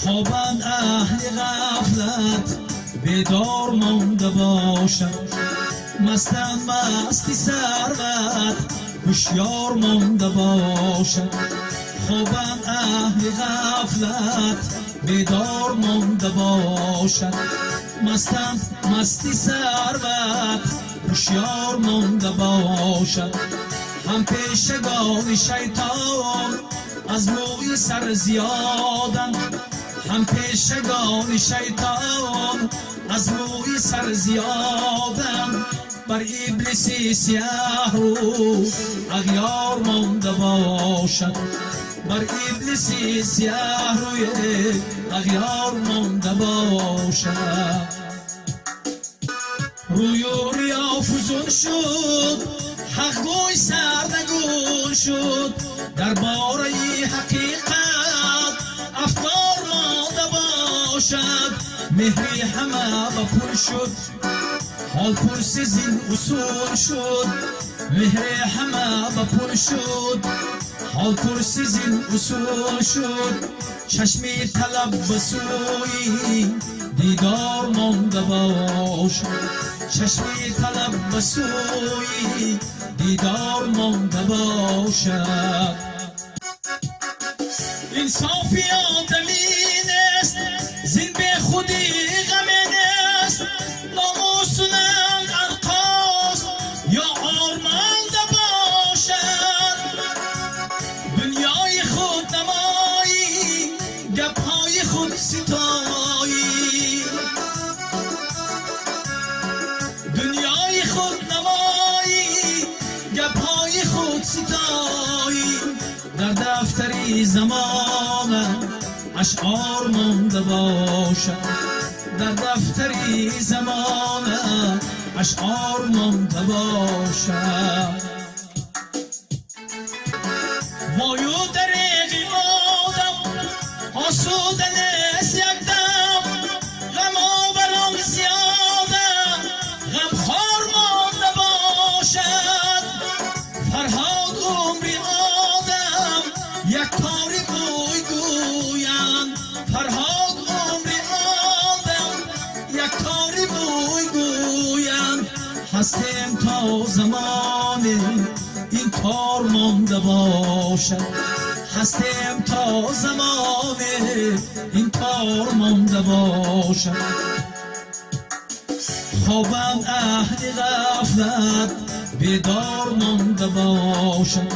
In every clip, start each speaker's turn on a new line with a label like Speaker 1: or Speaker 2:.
Speaker 1: Хобанд аҳли ғафлат, бедор монда бошад. Мастанд масти сарват, ҳушёр монда бошад. Хобанд аҳли ғафлат, бедор монда бошад. Мастанд масти сарват, ҳушёр монда бошад. Ҳам пешагони шайтон аз мӯи сар зиёданд. Ҳам пешагони шайтон аз мӯи сар зиёданд. Бар иблиси сиёҳрӯ ағёр монда бошад. Бар иблиси сиёҳрӯи ағёр монда бошад. Рӯю риё фузун шуд, ҳақгӯй сарнагун шуд. Дар бораи ҳақиқат афкор монда бошад. Меҳри ҳама ба пул шуд, ҳол пурси зин усул шуд. Меҳри ҳама ба пул шуд, ҳол пурси зин усул шуд. Чашми талаб ба сӯи дидор монда бошад. Чашми талаб ба сӯи дидор монда бошад. Инсофи одамӣ нест, зин бехудӣ ғаме нест. Номусу нанг анқост ё ор монда бошад. Дунёи худ намоӣ, гапҳои худ ситоӣ. Дунёи худ намоӣ, гапҳои худ ситоӣ. Дар дафтари замона ашъор монда бошад. Дар дафтари замона ашъор монда бошад. Вою дареғи одам осуда нест якдам. Ғамоварон зиёда, ғамхор монда бошад. Фарҳод, умри одам як тори бӯй гӯянд. Фарҳод, умри одам як тори бӯй гӯянд. Ҳастем то замоне ин кор монда бошад. Ҳастем то замоне ин кор монда бошад. Хобанд аҳли ғафлат, бедор монда бошад.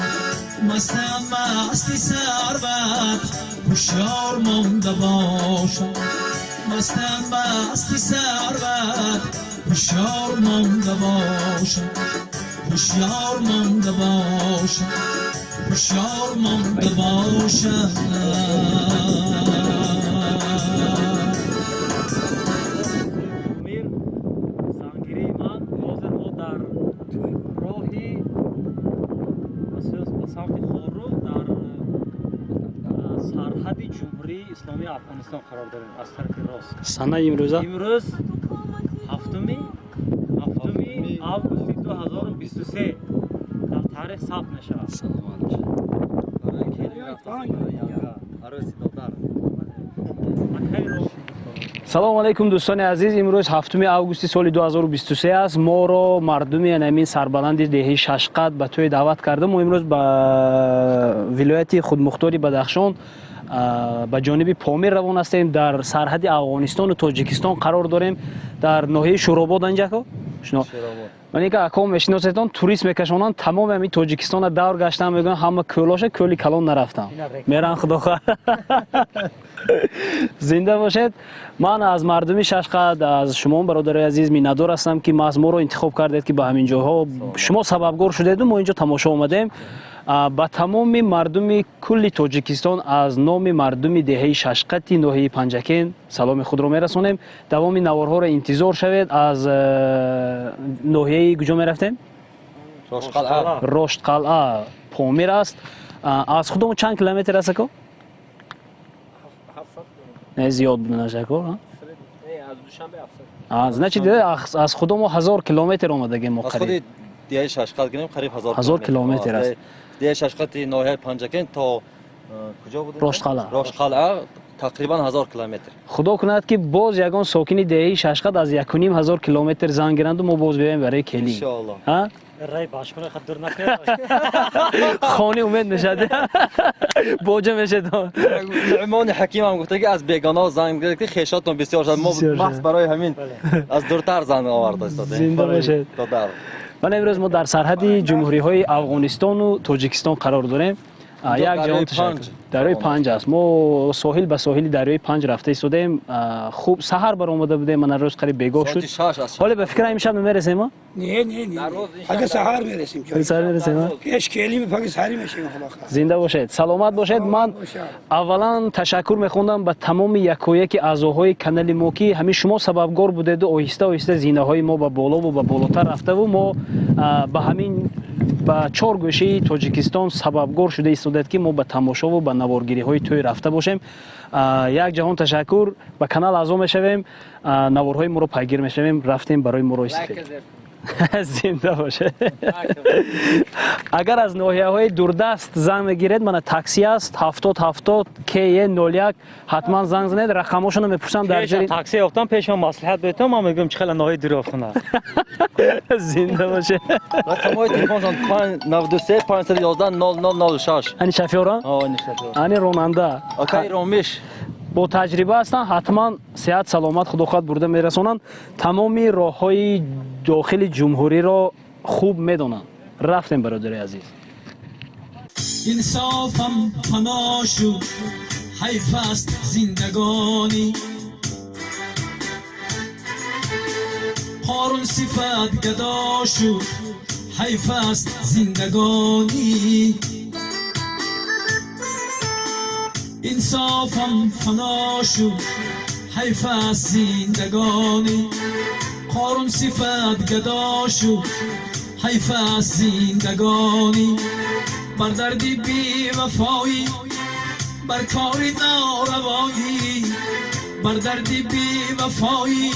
Speaker 1: Мастанд масти сарват, ҳушёр монда бошад. Мастанд масти сарват, ҳушёр монда бошад. Ҳушёр монда бошад. Ҳушёр монда бошад.
Speaker 2: Мир зангирии ман, ҳозир мо дар роҳи ба самти Хорруғ дар сарҳади Ҷумҳурии Исломии Афғонистон қарор дорем, аз тарафи рост.
Speaker 3: Санаи имрӯза?
Speaker 2: Имрӯз 7-уми августи 2023 дар таърих сабт мешавад.
Speaker 3: Саломат бошед.
Speaker 4: Арӯси додар.
Speaker 2: Акайро.
Speaker 3: Салому алайкум, дӯстони азиз. Имрӯз 7 августи соли 2023 аст. Моро мардуми анамин сарбаланди деҳаи Шашқат ба тӯй даъват карда. Мо имрӯз ба вилояти худмухтори Бадахшон, ба ҷониби Помир равон ҳастем. Дар сарҳади Афғонистону Тоҷикистон қарор дорем, дар ноҳияи Шӯробод. Анҷако ман ин ка аком мешиносетон, турист мекашонанд, тамоми ҳамин Тоҷикистона давр гаштан, мегӯянд, ҳама кӯлоша, кӯли калон нарафтам, меран. Худохоҳ, зинда бошед. Ман аз мардуми Шашқад, аз шумо, бародарои азиз, миннатдор ҳастам, ки маҳз моро интихоб кардед, ки ба ҳамин ҷойҳо шумо сабабгор шудеду мо инҷо тамошо омадем. Ба тамоми мардуми кулли Тоҷикистон аз номи мардуми деҳаи Шашқати ноҳияи Панҷакент саломи худро мерасонем. Давоми наворҳоро интизор шавед. Аз ноҳияи куҷо мерафтем? Роштқалъа, Помир аст. Аз худомо чанд километр аст, ако? Не, зиёд буданаш, ако. Значит, аз худомо 1000 километр омадагем мо.
Speaker 4: Қариб деҳаи Шашқат гирем, қариб 1000.
Speaker 3: 1000 километр аст.
Speaker 4: Деҳаи Шашқати ноҳияи Панҷакент то куҷо буд?
Speaker 3: Роштқалъа.
Speaker 4: Роштқалъа. Тақрибан 1000 километр.
Speaker 3: Худо кунад, ки боз ягон сокини деҳаи Шашқад аз 1500 километр занг гиранду мо боз биёем барои келин.
Speaker 4: Иншоалло.
Speaker 3: Ҳа?
Speaker 2: Рай башмура хат дур накунед.
Speaker 3: Хони умед мешад, боҷа мешад.
Speaker 4: Нуъмони Ҳаким ҳам гуфта, ки аз бегонаҳо занг гиред, ки хешотон бисёр шад. Мо
Speaker 3: Бисёр
Speaker 4: маҳз
Speaker 3: шад.
Speaker 4: барои ҳамин аз дуртар занг оварда истодем.
Speaker 3: Зинда
Speaker 4: Барои
Speaker 3: бошед.
Speaker 4: додар.
Speaker 3: Вале имрӯз мо дар сарҳади ҷумҳуриҳои Афғонистону Тоҷикистон қарор дорем.
Speaker 4: Инҷо
Speaker 3: Як
Speaker 4: дарёи
Speaker 3: ҷаҳон ташаккур.
Speaker 4: Панҷ.
Speaker 3: Дарёи Панҷ аст. Мо соҳил ба соҳили дарёи Панҷ рафта истодаем. Хуб, саҳар баромада будем, мана рӯз қариб бегоҳ шуд.
Speaker 4: Соати 6 аз
Speaker 3: Ҳоле ба фикрам, имшаб намерасем, а?
Speaker 5: Не, не, не. Фақат саҳар мерасем.
Speaker 3: Саҳар мерасем, а?
Speaker 5: Пеш келим, фақат саҳар мешем, худо хоҳад.
Speaker 3: Зинда бошед, саломат бошед. Ман
Speaker 5: бошад.
Speaker 3: аввалан ташаккур мехондам ба тамоми якояки аъзоҳои канали мо, ки ҳамин шумо сабабгор будеду оҳиста оҳиста зинаҳои мо ба болову ба болотар рафтаву мо ба ҳамин ба чор гӯшаи Тоҷикистон сабабгор шуда истодед, ки мо ба тамошову ба наворгириҳои тӯй рафта бошем. Як ҷаҳон ташаккур. Ба канал аъзо мешавем, наворҳои моро пайгир мешавем. Рафтем барои моро истифед. Зинда бошед. Агар аз ноҳияҳои дурдаст занг мегиред, мана такси аст, 70 70 ке 01, ҳатман занг занед, рақамошонро мепурсам дар
Speaker 2: Пеш
Speaker 3: ҷари.
Speaker 2: такси ёфтам, пеш ман маслиҳат бетам, ман мегӯям, чӣ хела ноҳияи дур ёфтана.
Speaker 3: Зинда бошед.
Speaker 4: Рақамҳои телефоншон 593 511 0006.
Speaker 3: Ани шофёра?
Speaker 4: Ани шофёр.
Speaker 3: Ани ронанда.
Speaker 4: Акаи Ромиш.
Speaker 3: Бо таҷриба ҳастанд, ҳатман сеҳат саломат худо хоҳад бурда мерасонанд. Тамоми роҳҳои дохили ҷумҳуриро хуб медонанд. Рафтем, бародари азиз.
Speaker 1: Инсофам фано шуд, ҳайф аст зиндагонӣ. Қорун сифат гадо шуд, ҳайф аст зиндагонӣ. Инсофам фано шуд, ҳайф аст зиндагонӣ. Қорун сифат гадо шуд, ҳайф аст зиндагонӣ. Бар дарди бевафоӣ, бар кори норавоӣ, бар дарди бевафоӣ,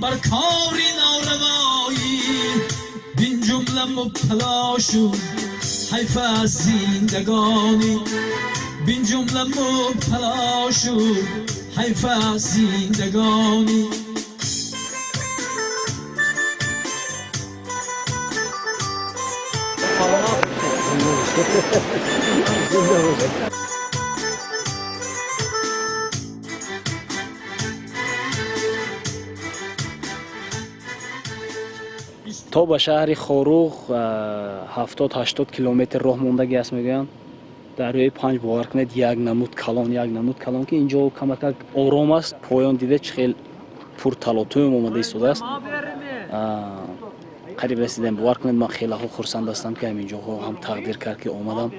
Speaker 1: бар кори норавоӣ, бин ҷумла мубтало шуд, ҳайф аст зиндагонӣ. Бин ҷумла мубтало шуд, ҳайф аст зиндагонӣ.
Speaker 3: То ба шаҳри Хоруғ 70-80 километр роҳ мондагӣ аст, мегӯянд. Дарёи Панҷ, бовар кунед, як намуд калон, як намуд калон, ки инҷо камакак ором аст. Поён дида, чӣ хел пурталотум омада истодааст. Қариб расидем. Бовар кунед, ман хелаҳо хурсанд ҳастам, ки ҳаминҷоҳо ҳам тақдир кард, ки омадам.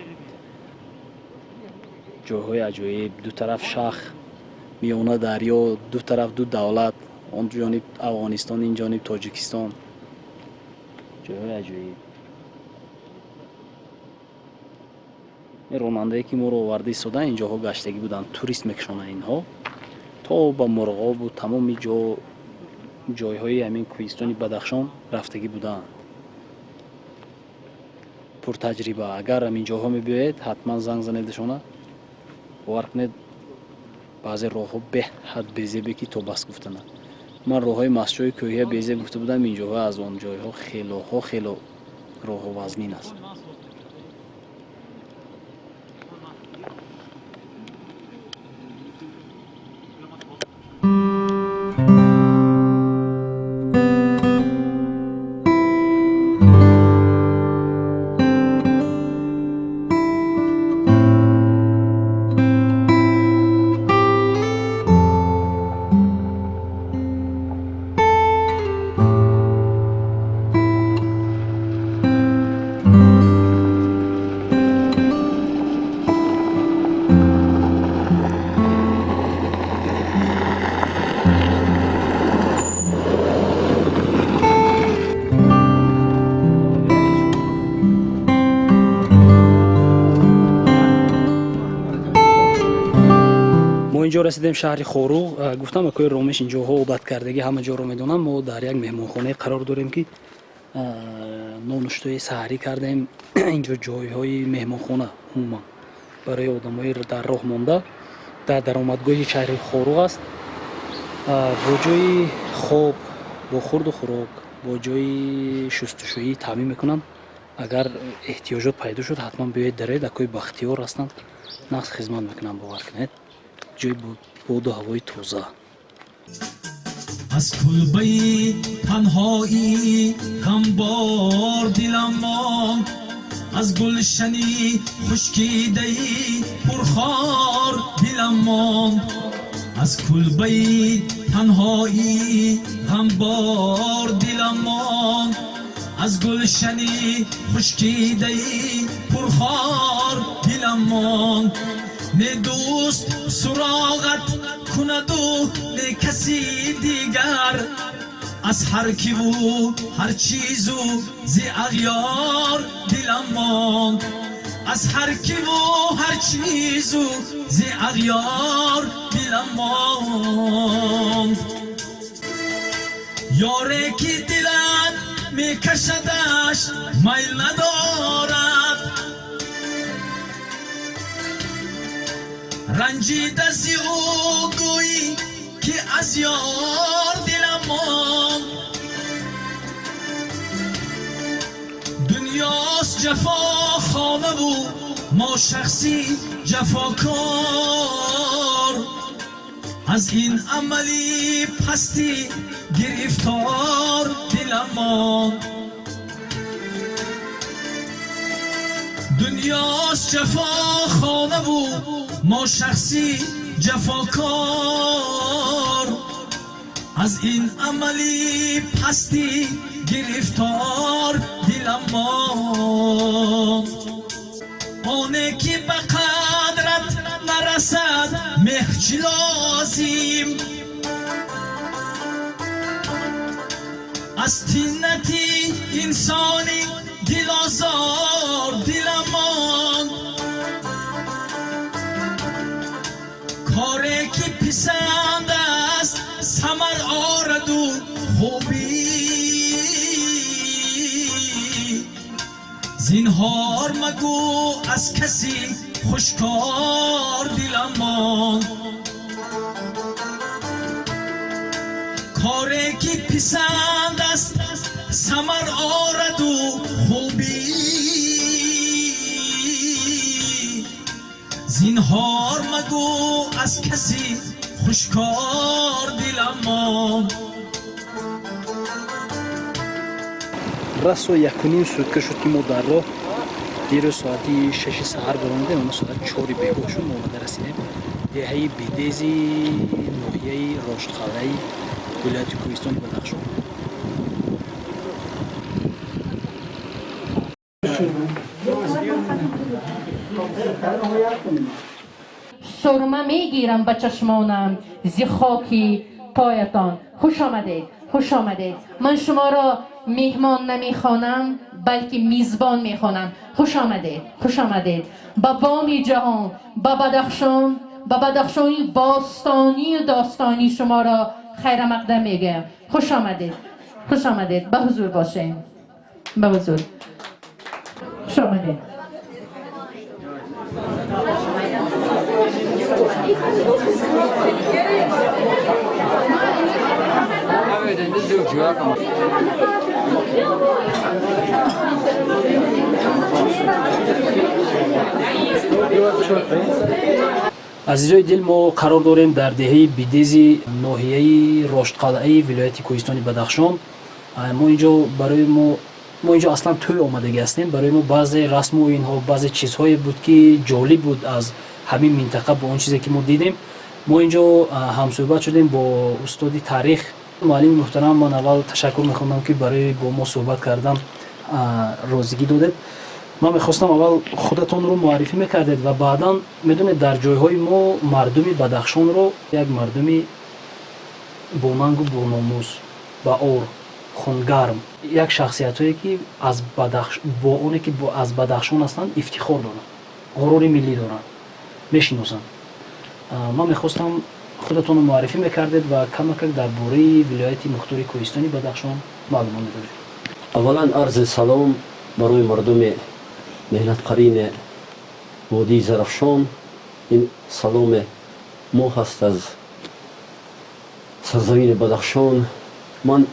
Speaker 3: Ҷойҳои аҷоиб: ду тараф шах, миёна дарё, ду тараф ду давлат, он ҷониб Афғонистон, ин ҷониб Тоҷикистон. Ҷойҳои аҷоиб. Ин ронандае, ки моро оварда истодан, инҷоҳо гаштагӣ буданд, турист мекашонанд инҳо то ба Мурғобу тамоми ҷо ҷойҳои ҳамин кӯҳистони Бадахшон рафтагӣ буданд. Пуртаҷриба. Агар ҳамин ҷоҳо мебиёед, ҳатман занг занедашона. Бовар кунед, баъзе роҳҳо беҳад безебе, ки то бас гуфтана. Ман роҳҳои мастчои кӯҳия безеб гуфта будам, ин ҷоҳо аз он ҷойҳо хелоҳо хело роҳҳо вазнин аст. Мо инҷо расидем, шаҳри Хоруғ. Гуфтам, акои Ромиш инҷоҳо одат кардагӣ, ҳама ҷоро медонам. Мо дар як меҳмонхонае қарор дорем, ки нонуштои саҳарӣ кардем. Инҷо ҷойҳои меҳмонхона умуман барои одамои дар роҳ монда. Дар даромадгоҳи шаҳри Хоруғ аст, бо ҷои хоб, бо хурду хӯрок, бо ҷои шустушӯӣ таъмин мекунанд. Агар эҳтиёҷот пайдо шуд, ҳатман биёед, дароед. Акои Бахтиёр ҳастанд, нағз хизмат мекунанд, бовар кунед. Ҷои боду ҳавои тоза.
Speaker 1: Аз кулбаи танҳоӣ ғамбор дилам монд, аз гулшани хушкидаи пурхор дилам монд. Аз кулбаи танҳоӣ ғамбор дилам монд, аз гулшани хушкидаи пурхор дилам монд. Не дӯст суроғат кунаду, не каси дигар, аз ҳар киву ҳар чизу зи ағёр дилам монд. Аз ҳар киву ҳар чизу зи ағёр дилам монд. Ёре ки дилат мекашадаш, майл надорад, ранҷида зи ӯ гӯӣ, ки аз ёр дилам монд. Дунёст ҷафохонаву мо шахси ҷафокор, аз ин амали пастӣ гирифтор дилам монд. Дунёст ҷафохонаву мо шахси ҷафокор, аз ин амали пастӣ гирифтор дилам монд. Оне ки ба қадрат нарасад, меҳр чӣ лозим? Аз тиннати инсони дилозор дилам монд. Коре ки писанд аст, самар ораду хубӣ, зинҳор магӯ аз каси хушкор дилам монд. Коре ки писанд аст, самар ораду хубӣ, зинҳор магӯ аз каси хушкор дилам монд.
Speaker 3: Расо 1.5 сутка шуд, ки мо дар роҳ. Дирӯз соати 6-и саҳар баромадем, ама соати 4-и бегоҳ шуд, мо омада расидем деҳаи Бидези ноҳияи Роштқалъаи вилояти Кӯҳистони Бадахшон.
Speaker 6: Сурма мегирам ба чашмонам зи хоки поятон. Хуш омадед, хуш омадед. Ман шуморо меҳмон намехонам, балки мизбон мехонам. Хуш омадед, хуш омадед ба боми ҷаҳон, ба Бадахшон, ба Бадахшони бостонию достонӣ шуморо хайрамақдам мегӯям. Хуш омадед, хуш омадед, ба ҳузур бошем, ба ҳузур. Хуш омадед.
Speaker 3: Азизои дил, мо қарор дорем дар деҳаи Бидези ноҳияи Роштқалъаи вилояти Кӯҳистони Бадахшон. Мо инҷо барои мо инҷо аслан тӯй омадагӣ ҳастем. Барои мо баъзе расму оинҳо, баъзе чизҳое буд, ки ҷолиб буд аз ҳамин минтақа, бо он чизе ки мо дидем. Мо инҷо ҳамсӯҳбат шудем бо устоди таърих, муаллими муҳтарам. Ман аввал ташаккур мехондам, ки барои бо мо суҳбат кардан розигӣ додед. Ман мехостам, аввал худатонро муаррифӣ мекардед ва баъдан, медонед, дар ҷойҳои мо мардуми Бадахшонро як мардуми бонангу бономус, баор, хунгарм, як шахсиятҳое, ки аз Бадахш, бо оне ки аз Бадахшон ҳастанд, ифтихор доранд, ғурури миллӣ доранд, мешиносанд. Ман мехостам худатонро муаррифӣ мекардед ва камакак дар бораи вилояти мухтори Кӯҳистони Бадахшон маълумот медодед.
Speaker 7: Аввалан, арзи салом барои мардуми меҳнатқарини водии Зарафшон. Ин саломе мо ҳаст аз сарзамини Бадахшон. Ман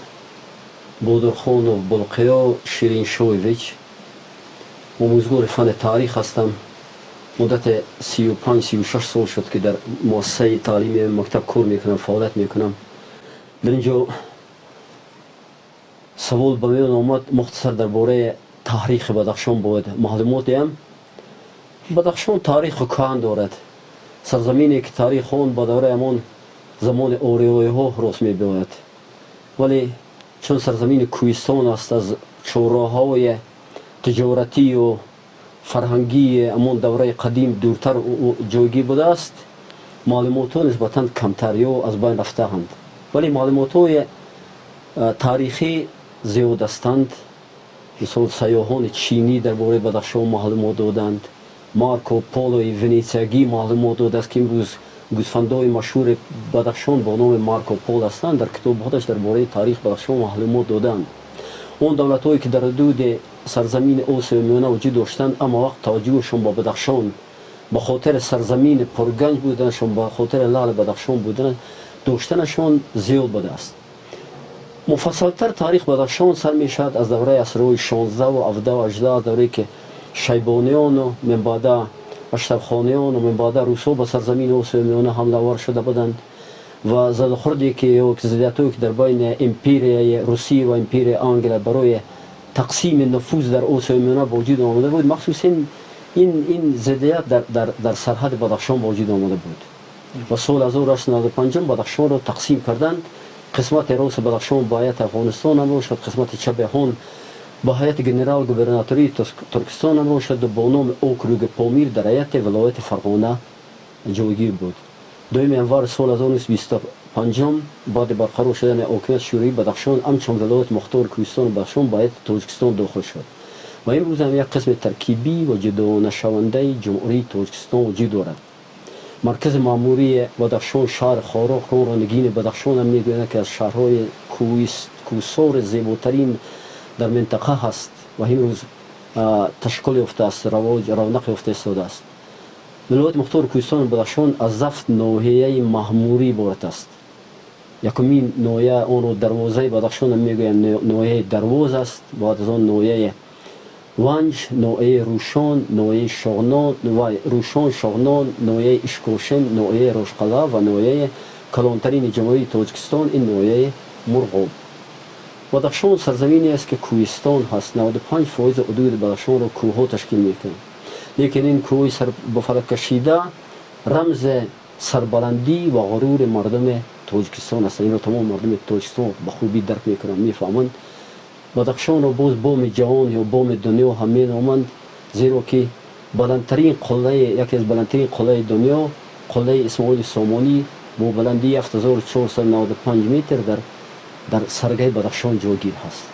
Speaker 7: Бодурхонов Болқиё Шириншоевич, омӯзгори фани таърих ҳастам. Муддати 35-36 сол шуд, ки дар муассисаи таълими мактаб кор мекунам, фаъолият мекунам. Дар ин ҷо савол ба миён омад, мухтасар дар бораи таърихи Бадахшон бояд маълумот диҳам. Бадахшон таърихи кӯҳан дорад, сарзамине ки таърихи он ба давраи ҳамон замони ориёиҳо рост мебиёяд, вале чун сарзамини кӯҳистон аст, аз чорроҳҳои тиҷоратию фарҳангии ҳамон давраи қадим дуртар ҷойгир будааст, маълумотҳо нисбатан камтар ё аз байн рафтаанд, вале маълумотҳои таърихӣ зиёд ҳастанд. Мисол, сайёҳони чинӣ дар бораи Бадахшон маълумот доданд, Марко Полои венетсиягӣ маълумот додааст, ки имрӯз гӯсфандои машҳури Бадахшон бо номи Марко Поло ҳастанд, дар китоби худаш дар бораи таърихи Бадахшон маълумот доданд. Он давлатҳое, ки дар ҳудуди сарзамини Осиёи Миёна вуҷуд доштанд, аммо вақт таваҷҷӯҳшон ба Бадахшон ба хотири сарзамини пурганҷ буданашон, ба хотири лаъли Бадахшон будан доштанашон зиёд будааст. Муфассалтар таърих Бадахшон сар мешавад аз давраи асрҳои 16-ву 17-ву 18, аз даврае ки шайбониёну минбаъда аштархониёну минбаъда русҳо ба сарзамини Осиёи Миёна ҳамлавар шуда буданд ва задухӯрде ки ё зиддиятҳое, ки дар байни империяи Русия ва империяи Англия барои тақсими нуфуз дар Осиёи Миёна ба вуҷуд омада буд. Махсусан ин зиддият дар сарҳади Бадахшон ба вуҷуд омада буд ва соли 1895 Бадахшонро тақсим карданд. Қисмати рости Бадахшон ба ҳайати Афғонистон ҳамроҳ шуд, қисмати чапи он ба ҳайати генерал губернатории Туркистон ҳамроҳ шуд, бо номи округи Помир дар ҳайати вилояти Фарғона ҷойгир буд. 2 январи соли 1925, баъди барқарор шудани ҳокимияти Шӯравӣ, Бадахшон ҳамчун вилояти мухтори Кӯҳистону Бадахшон ба ҳайати Тоҷикистон дохил шуд ва имрӯз ҳам як қисми таркибӣ ва ҷудонашавандаи Ҷумҳурии Тоҷикистон вуҷуд дорад. Маркази маъмурии Бадахшон шаҳри Хоруғ, ки онро нигини Бадахшон ҳам мегӯянд, ки аз шаҳрҳои кӯҳсори зеботарин дар минтақа ҳаст ва имрӯз ташаккул ёфтааст, равоҷ равнақ ёфта истодааст. Вилояти мухтори Кӯҳистони Бадахшон аз ҳафт ноҳияи маъмурӣ иборат аст. Якумин ноҳия, онро дарвозаи Бадахшон мегӯянд, ноҳияи Дарвоз аст. Баъд аз он ноҳияи Ванҷ, ноҳияи Рӯшон, ноҳияи Шоғнон ва Рӯшон, Шоғнон, ноҳияи Ишкошим, ноҳияи Рошқалъа ва ноҳияи калонтарини Ҷумҳурии Тоҷикистон, ин ноҳияи Мурғоб. Бадахшон сарзамине аст, ки кӯҳистон ҳаст. 95 фоизи ҳудуди Бадахшонро кӯҳҳо ташкил мекунанд, лекин ин кӯҳи ба фалак кашида рамзи сарбаландӣ ва ғурури мардуми Тоҷикистон аст. Инро тамоми мардуми Тоҷикистон ба хубӣ дарк мекунанд, мефаҳманд. Бадахшонро боз боми ҷаҳон ё боми дунё ҳам меноманд, зеро ки баландтарин қуллаи, яке аз баландтарин қуллаи дунё, қуллаи Исмоили Сомонӣ бо баландии 7495 метр дар саргаи Бадахшон ҷойгир ҳаст.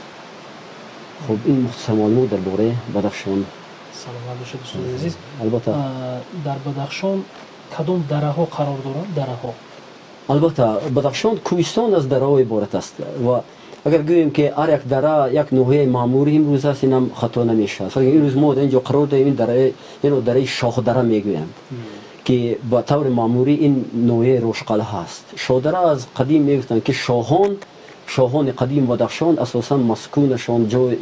Speaker 7: Хуб, ин мухтасар маълумот дар бораи Бадахшон.
Speaker 3: Саломат бошед, устоди азиз.
Speaker 7: Албатта.
Speaker 3: Дар Бадахшон кадом дараҳо қарор доранд, дараҳо?
Speaker 7: Албатта, Бадахшон кӯҳистон аз дараҳо иборат аст ва агар гӯем, ки ҳар як дара як ноҳияи маъмурӣ имрӯз аст, инам хато намешавад. Имрӯз мо дар ин ҷо қарор дорем, ин дараи, инро дараи Шоҳдара мегӯянд, ки ба таври маъмурӣ ин ноҳияи Рошқалъа ҳаст. Шоҳдара, аз қадим мегуфтанд, ки шоҳони қадим Бадахшон асосан маскунашон, ҷой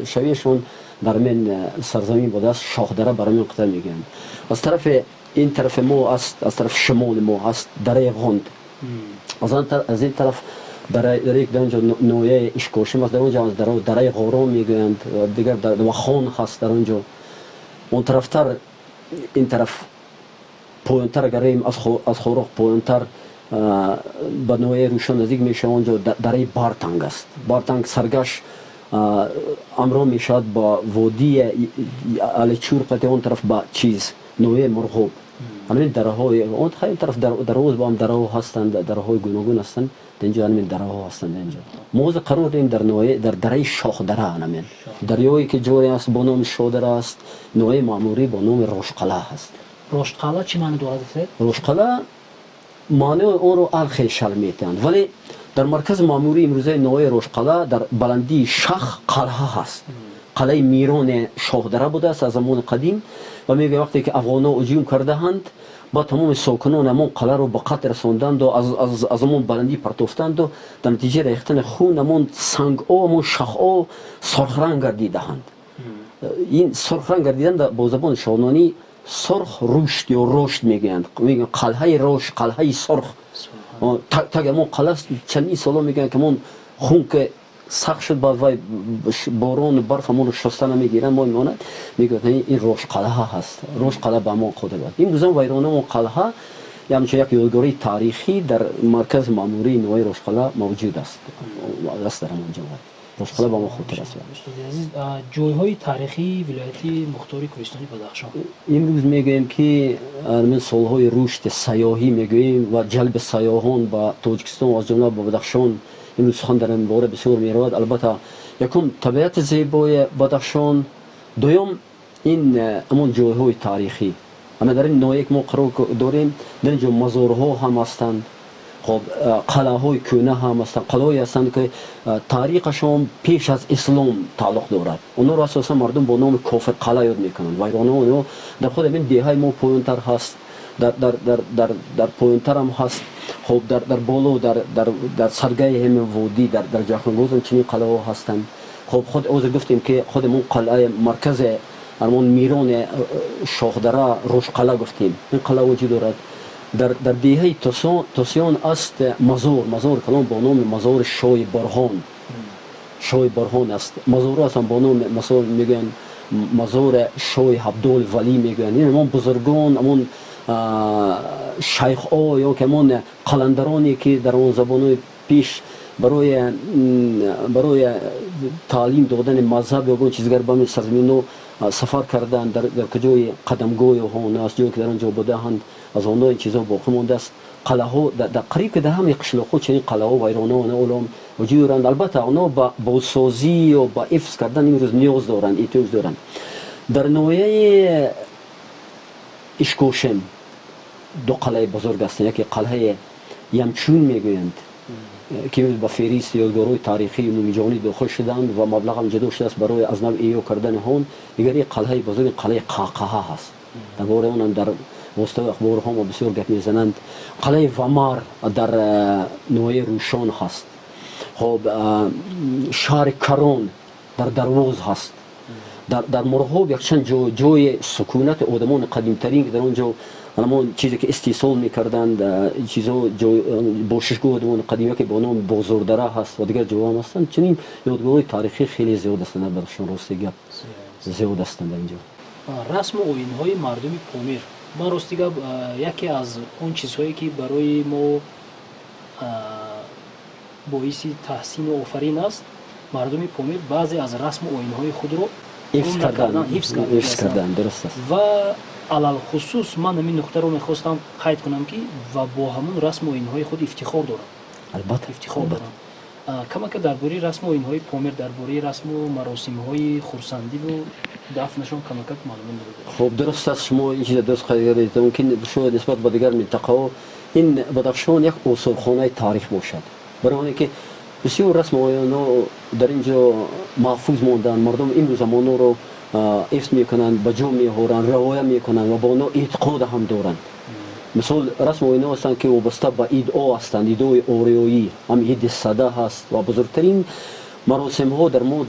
Speaker 7: шавиашон дар мин сарзамин будааст, Шоҳдара бар ҳамин қадар мегӯянд. Аз тарафи ин тарафи мо аст, аз тарафи шимоли мо ҳаст дараи Ғонд, аз ин тараф дарае дар онҷо ноҳияи Ишкошим аст, дар онҷо аз дараи Ғорон мегӯянд, дигар Вахон ҳаст дар онҷо. Он тарафтар, ин тараф поёнтар агар аз Хоруғ поёнтар ба ноҳияи Рӯшон наздик мешавад, онҷо дараи Бартанг аст. Бартанг саргаш ҳамроҳ мешавад ба водии Аличур, қати он тараф ба чиз ноҳияи Мурғоб. Ҳамин дараҳои он ин тараф Дарвоз ба ҳам дараҳо ҳастанд, дараҳои гуногун ҳастанд. Дар инҷо ҳамин дараҳо ҳастанд. Дар инҷо мо ҳозир қарор дорем дар ноҳия, дар дараи Шоҳдара. Ҳамин дарёе ки ҷоре аст бо номи Шоҳдара аст, ноҳияи маъмурӣ бо номи Рошқалъа ҳаст.
Speaker 3: Рошқалъа чӣ маъне дорад, гуфтед?
Speaker 7: Рошқалъа маънои онро ҳар хел шарҳ метиҳанд, вале дар маркази маъмурии имрӯзаи ноҳияи Рошқалъа дар баландии шах қалъа ҳаст, қалъаи мирони Шоҳдара будааст аз замони қадим. Ва мегӯяд, вақте ки афғонҳо ҳуҷум кардаанд, Ба тамоми сокинон ҳамон қалъаро ба қатл расонданду аз ҳамон баландӣ партофтанду дар натиҷаи рехтани хун ҳамон сангҳо, ҳамон шахҳо сурхранг гардидаанд. Ин сурхранг гардидан бо забони шоҳнонӣ сурх рушд ё рошд мегӯянд, мегӯянд қалъаи рошд, қалъаи сурх. Таг ҳамон қалъа чандин солҳо мегӯянд, ки ҳамон хун ки сахт шуд, баъд вай борону барф ҳамонро шуста намегиранд, мо мемонад, мегӯяд, ин Рошқалъа ҳаст, Рошқалъа ба ҳамон қодир аст. Имрӯзам вайрона он қалъа ҳамчун як ёдгории таърихӣ дар маркази маъмурии ноҳияи Рошқалъа мавҷуд аст. Дар ҳамон ҷо Рошқалъа ба ҳамон хотир аст.
Speaker 3: Устоди азиз, ҷойҳои таърихии вилояти мухтори кӯҳистони Бадахшон?
Speaker 7: Имрӯз мегӯем, ки ин солҳои рушди сайёҳӣ мегӯем ва ҷалби сайёҳон ба Тоҷикистон, аз ҷумла ба Бадахшон, имрӯз сухан дар ин бора бисёр меравад. Албатта, якум, табиати зебои Бадахшон, дуюм, ин ҳамон ҷойҳои таърихӣ. Ана дар ин ноҳия, ки мо қарор дорем, дар ин ҷо мазорҳо ҳам ҳастанд, хоб, қалъаҳои кӯна ҳам ҳастанд, қалъаҳое ҳастанд, ки таърихашон пеш аз ислом тааллуқ дорад. Онҳоро асосан мардум бо номи Кофир қалъа ёд мекунанд. Вайронаҳо онҳо дар худ ҳамин деҳаи мо поёнтар ҳаст, дар поёнтарам ҳаст, хоб, дар боло, дар саргаи ҳамин водӣ, дар Ҷахронгӯзам чунин қалъаҳо ҳастанд. Хоб, худ ҳозир гуфтем, ки худамон қалъаи маркази ҳамон мирони Шоҳдара, Рошқалъа гуфтем, ин қалъа вуҷуд дорад. Дар деҳаи Тосиён аст мазор, мазори калон бо номи мазори Шоҳи Борҳон, Шоҳи Борҳон аст. Мазорҳо ҳастанд бо номи, масалан, мегӯянд, мазори Шоҳи Ҳабдол Валӣ мегӯянд. Ин ҳамон бузургон, ҳамон шайхҳо ё ки ҳамон қаландароне, ки дар он забонҳои пеш барои таълим додани мазҳаб ё гон чизгар ба ҳамин сарзаминҳо сафар карданд, дар куҷои қадамгоҳи он аст, ҷое ки дар он ҷо будаанд, аз онҳо ин чизҳо боқӣ мондааст. Қалъаҳо дар қариб ки дар ҳамаи қишлоқҳо чунин қалъаҳо, вайронаҳо олом вуҷуд доранд. Албатта, онҳо ба бозсозӣ ё ба ҳифз кардан имрӯз ниёз доранд, эҳтиёҷ доранд. Дар ноҳияи Ишкошим ду қалъаи бузург ҳастанд. Яке қалъаи Ямчун мегӯянд, ки имрӯз ба феҳристи ёдгорҳои таърихии умумиҷаҳонӣ дохил шуданд ва маблағам ҷудо шудааст барои аз нав эҳё кардани он. Дигари қалъаи бузург қалъаи Қаъқаҳа ҳаст, дар бораи онам дар воситаи ахборҳо мо бисёр гап мезананд. Қалъаи Вамар дар ноҳияи Рӯшон ҳаст. Хоб, шаҳри Карон дар Дарвоз ҳаст. Дар Мурғоб якчанд ҷои сукунати одамони қадимтарин, ки дар он ҷо ҳамон чизе ки истеҳсол мекарданд, чизҳо, бошишгоҳ одамони қадим, яке бо номи Бозордара ҳаст ва дигар ҷоҳо ҳам ҳастанд. Чунин ёдгоҳҳои таърихӣ хеле зиёд ҳастанд дар Бадахшон, рости гап, зиёд ҳастанд дар ин ҷо.
Speaker 3: Расму оинҳои мардуми Помир. Ман, рости гап, яке аз он чизҳое, ки барои мо боиси таҳсину офарин аст, мардуми Помир баъзе аз расму оинҳои худро
Speaker 7: ҳифз кардан.
Speaker 3: Ҳифз
Speaker 7: кардан, дуруст аст.
Speaker 3: Ва алалхусус ман ҳамин нуқтаро мехостам қайд кунам, ки ва бо ҳамун расму оинҳои худ ифтихор дорам.
Speaker 7: Албатта.
Speaker 3: Ифтихор дорам. Камака дар бораи расму оинҳои Помир, дар бораи расму маросимҳои хурсандиву дафнашон камакак маълумот медодед.
Speaker 7: Хуб, дуруст аст, шумо ин чиза дуруст қайд кардед. Мумкин шояд нисбат ба дигар минтақаҳо ин Бадахшон як осорхонаи таърих бошад, барои оне ки бисёр расму оинҳо дар ин ҷо маҳфуз монданд. Мардум имрӯз замонҳоро ҳифз мекунанд, ба ҷо меоранд, риоя мекунанд ва ба онҳо эътиқод ҳам доранд. Мисол, расму оинҳо ҳастанд, ки вобаста ба идҳо ҳастанд, идҳои ориёӣ, ҳам иди Сада ҳаст ва бузургтарин маросимҳо дар мо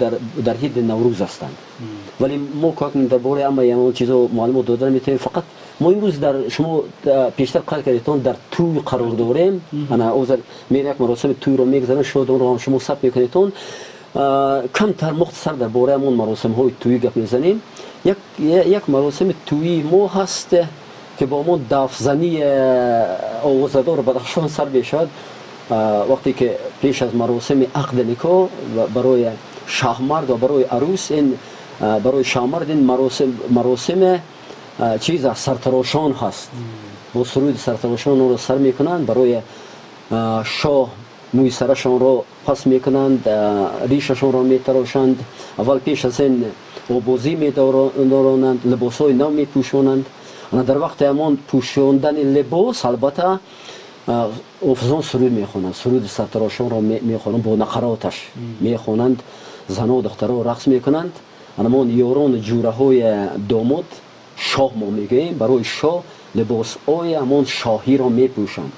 Speaker 7: дар ҳидди Наврӯз ҳастанд. Вале мо дар бораи ҳамаи он чизо маълумот дода наметавонем. Фақат мо имрӯз дар, шумо пештар қайд кардетон, дар тӯй қарор дорем. Ана ҳозир мер як маросими тӯйро мегузарем, шояд онро ҳам шумо сабт мекунедтон. Камтар мухтасар дар бораи ҳамон маросимҳои тӯйӣ гап мезанем. Як маросими тӯйии мо ҳаст, ки бо ҳамон дафзании овозадор Бадахшон сар мешавад. Вақте ки пеш аз маросими ақди никоҳ барои шаҳмард ва барои арӯс, ин барои шаҳмард ин маросими чиз аст, сартарошон ҳаст. Бо суруди сартарошон онро сар мекунанд. Барои шоҳ мӯи сарашонро пас мекунанд, ришашонро метарошанд. Аввал пеш аз ин обозӣ медоронанд, либосҳои нав мепӯшонанд. Дар вақти ҳамон пӯшондани либос, албатта, офизон суруд мехонанд, суруди сартарошонро мехонанд, бо нақароташ мехонанд, зану духтаро рақс мекунанд. Ҳамон ёрону ҷураҳои домод, шоҳ мо мегӯем, барои шоҳ либосҳои ҳамон шоҳиро мепӯшанд.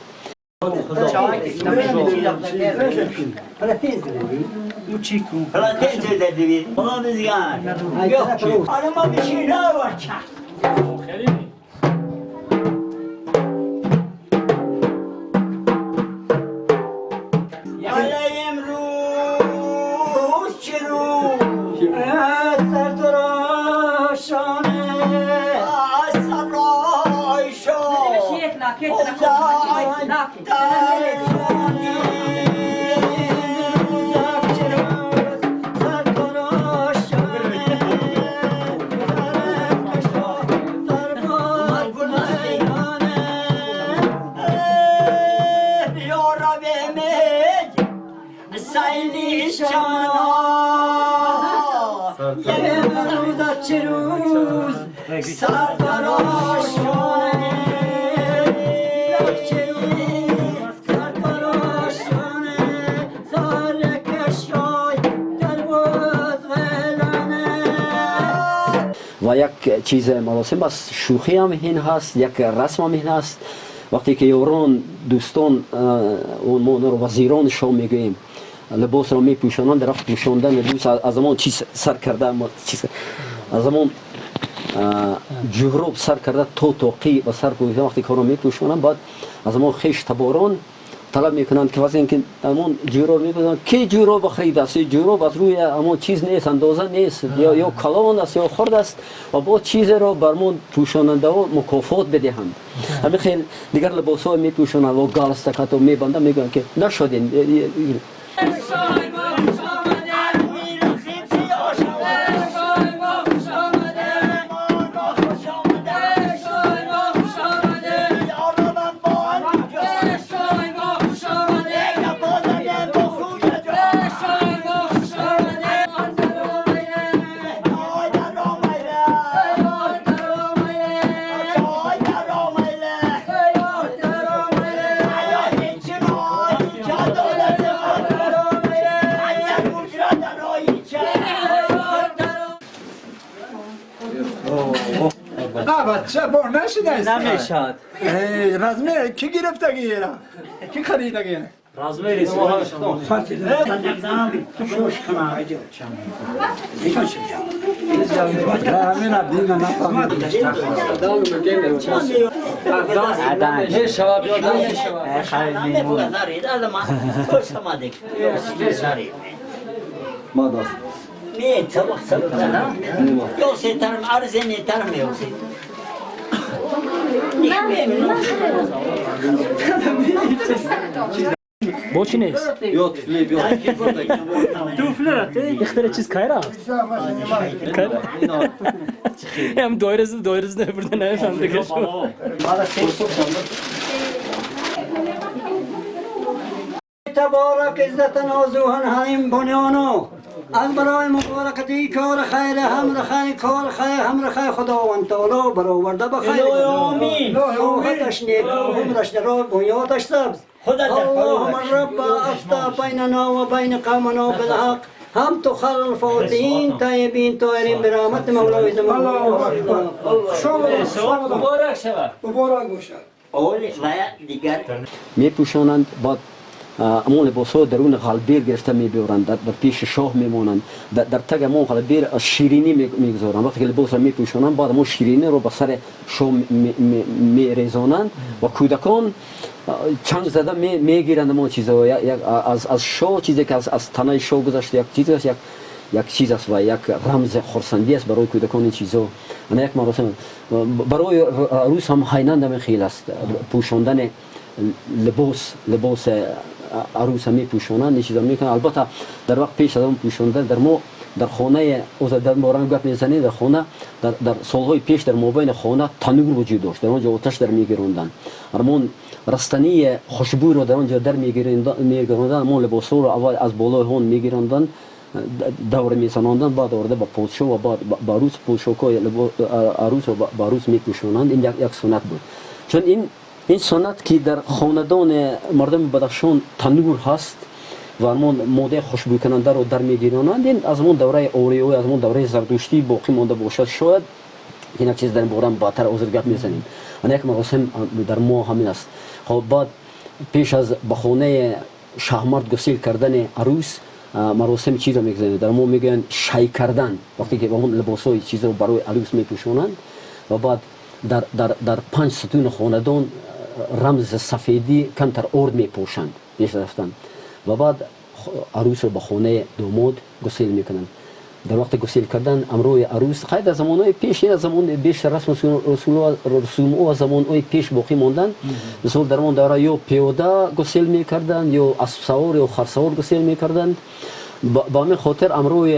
Speaker 7: Ва як чиз маросим аст, шӯхӣ ҳам ин ҳаст, як расм ҳам ин ҳаст. Вақте ки ёрон, дӯстон, мо онро вазирони шоҳ мегӯем, либосро мепӯшонанд, дар вақти пӯшондан либос аз ҳамон чиз сар карда, аз ҳамон ҷуҳроб сар карда то тоқӣ ба сар пӯшида, вақте корро мепӯшонанд, баъд аз ҳамон хеш таборон талаб мекунанд ки вақте ки ҳамон ҷӯроб мепӯшонанд, ки ҷӯроб харидааст? Ҷӯроб аз рӯи ҳамон чиз нест, андоза нест, ё калон аст ё хурд аст, ва боз чизеро бар мо пӯшонандаҳо мукофот бидиҳанд. Ҳамин хел дигар либосҳо мепӯшонанд ва галстакато мебанданд, мегӯянд ки нашудем.
Speaker 5: بچه بار نشده است.
Speaker 4: نمیشد.
Speaker 5: رزمه کی گرفتگی را؟ کی خریدگی؟
Speaker 2: رزمه رسید.
Speaker 3: Бо чӣ нест?
Speaker 4: Ё туфли биё.
Speaker 3: Туфлера ихтара чиз кайра? Кайра? Ҳам доираси доираси бурда намефаҳмда ки.
Speaker 8: تبارک عزت نازوهن همین بنیانو از برای مبارکتی کار خیر هم خیر کار خیر هم خیر خداوند تعالی برآورده به خیر.
Speaker 1: آمین.
Speaker 8: صحتش نیک عمرش دراز بنیادش سبز. اللهم الرب افتح بیننا و بین قومنا بالحق هم تو خیر الفاتحین طیبین طاهرین برحمت مولای زمان.
Speaker 5: الله اکبر.
Speaker 2: مبارک شود.
Speaker 5: مبارک باشد.
Speaker 7: میپوشانند، بعد امون لباس‌ها درون غلبیر گرفته میبرند، در پیش شاه میمانند، در تگ امون غلبیر شیرینی میگذارند. وقتی که لباس را میپوشانند، بعد امون شیرینی رو به سر شاه میریزانند و کودکان چنگ زده میگیرند امون چیزها. از شاه چیزی که از تنه شاه گذشته یک چیز است، یک چیز است و یک رمز خرسندی است برای کودکان این چیزها. انا یک مراسم برای عروس هم هینند همین خیل است. پوشاندن لباس عروس هم میپوشانند، این چیزا میکنند. البته در وقت پیش از آن پوشاندن در ما در خانه اوز در مورد گپ میزنیم، در خانه در سالهای پیش در مابین خانه تنور وجود داشت، در آنجا آتش در میگیروندند، ارمان رستنی خوشبو رو در آنجا در میگیروندند، ارمان لباس‌ها رو اول از بالای هون میگیروندند، دور میزناندند، بعد آورده با پادشاه و بعد با عروس پوشاک‌های عروس و با عروس میپوشانند. این یک سنت بود، چون این سنت که در خاندان مردم بدخشان تنور هست و ارمان ماده خوشبو کننده رو در میگیرانند، این از اون دوره اوریو، از اون دوره زردشتی باقی مانده باشد شاید. Ин як чиз дар бора баъдтар ҳозир гап мезанем. Ана як маросим дар мо ҳамин аст. Хоб, баъд пеш аз ба хонаи шаҳмард гусел кардани арӯс маросими чизро мегузарем. Дар мо мегӯянд шай кардан, вақте ки он либосҳои чизро барои арӯс мепӯшонанд ва баъд дар панҷ сутуни хонадон рамзи сафедӣ камтар орд мепошанд пеш рафтан ва баъд арӯсро ба хонаи домод гусел мекунанд. Дар вақти гусел кардан амрои арӯс қай дар замонҳои пеш, ин замон бештар расму русумҳо аз замонҳои пеш боқӣ монданд. Мисол, дар он давра ё пиёда гусел мекарданд, ё аспсавор ё харсавор гусел мекарданд. Ба ҳамин хотир амрои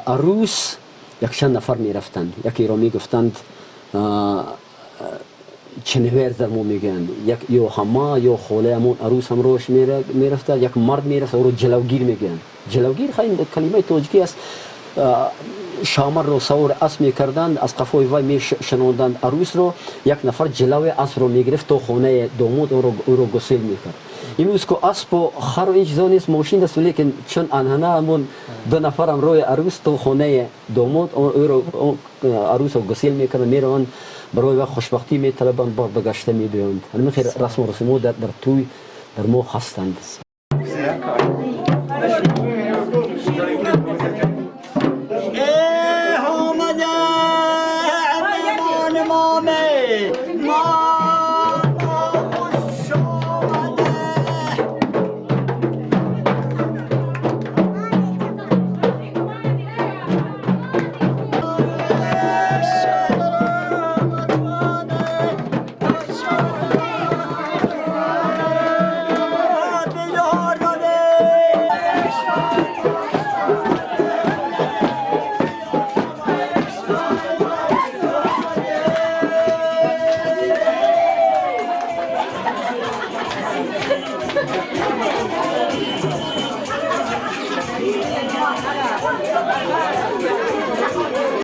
Speaker 7: арӯс якчанд нафар мерафтанд. Якеро мегуфтанд чинвер, дар мо мегӯянд, як ё ҳама ё холаи ҳамон арӯс ҳамроҳаш мерафта, як мард мерафта, ӯро ҷалавгир мегӯянд. Ҷалавгир хай калимаи тоҷикӣ аст. Шамарро савори асп мекарданд, аз қафои вай мешанонданд арӯсро, як нафар ҷилави аспро мегирифт то хонаи домод, ӯро гусел мекард. Имрӯз ку аспу хару ин чизо нест, мошин аст, лекин чун анъана ҳамон ду нафар ҳамроҳи арӯс то хонаи домод ӯро арӯсро гусел мекарданд, мераванд, барои вай хушбахтӣ металабанд, баъд ба гашта мебиёянд. Ҳамин хел расму русумҳо дар тӯй дар мо ҳастанд.